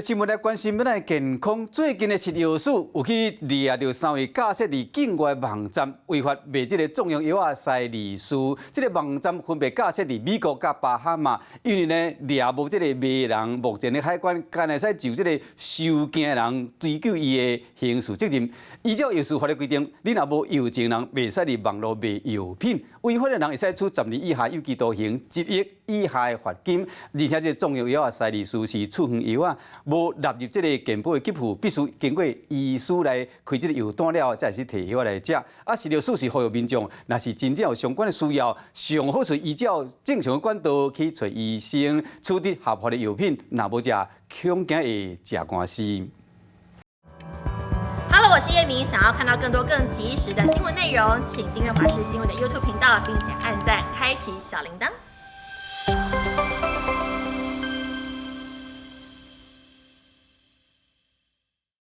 新聞來關心咱的健康。最近的食藥署有去掠著三位架設佇境外網站違法賣這個壯陽藥仔篩利舒。這個網站分別架設佇美國佮巴哈馬，因為呢掠無這個賣人，目前的海關干焦會使就這個收件的人追究伊的刑事責任。依照藥事法的規定，你若無藥證人，袂使佇網路賣藥品，違法的人會使處10年以下有期徒刑、1億以下的罰金。而且這個壯陽藥仔篩利舒是處方藥仔，無納入這個健保的給付，必須經過醫師來開這個藥單了後，才會使提藥來食。啊，食藥署是呼籲民眾，若是真正有相關的需要，上好是依照正常的管道去揣醫生，取得合法的藥品，若無食，恐驚會食官司。 Hello，我是葉明，想要看到更多更及時的新聞內容，請訂閱華視新聞的 YouTube 頻道，並且按讚，開啟小鈴鐺。